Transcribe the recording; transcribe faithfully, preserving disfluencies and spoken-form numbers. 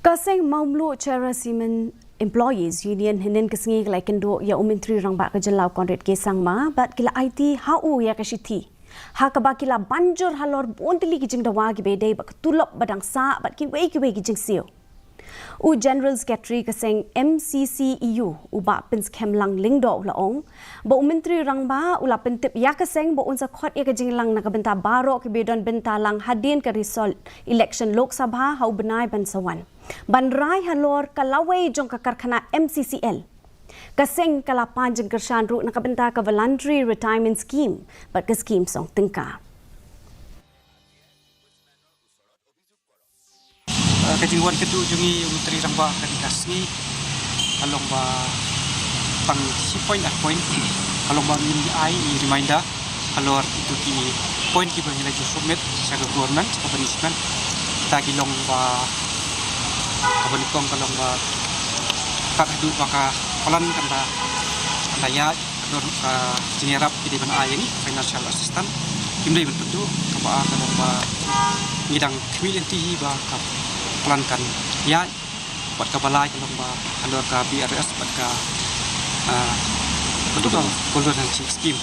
Ka seng Mawmluh Cherra Cement Employees Union hynnin ka sngi ka la ïakynduh ïa u Myntri Rangbah ka jylla u Conrad K Sangma bad ki la aiti ha u ïa ka shithi ha kaba ki la ban jur halor bun tylli ki jingdawa kiba ïadei bad ka tulop ba dang sah bad kiwei kiwei ki jingsiew. U General Secretary ka seng M C C E U, u Bah Pynskemlang Lyngdoh, u la ong ba u Myntri Rangbah u la pyntip ïa ka seng ba un sa khot ïa ka jingïalang na ka bynta baroh kiba don bynta lang hadien ka result election Lok Sabha ha u bnai ban sa wan ban rai halor ka lawei jong ka karkhana M C C L. Ka seng ka la pan jingkyrshan ruh na ka bynta ka Voluntary Retirement Scheme bad ka skim song tyngka. Uh, ka jingwan kynduh jong ngi u Myntri Rangbah kane ka sngi ka long ba tang shi point ar point, ka long ba ngin ai i reminder halor kito ki point kiba ngi la ju submit sha ka government, sha ka punishment. Kita ki long ba, kaba nyngkong ka long ba kat haduh ba ka plan kan da, kan da ïaid, ka don ka jingïarap ki dei ban ai ïa ngi financial assistance. Kim dei ban pynduh. Kaba ar ka long ba ngi dang khmih lynti hi ba ka plan kan ïaid. Bad kaba lai ka long ba halor ka B R S bad ka, ah, bad ka Golden Handshake Scheme.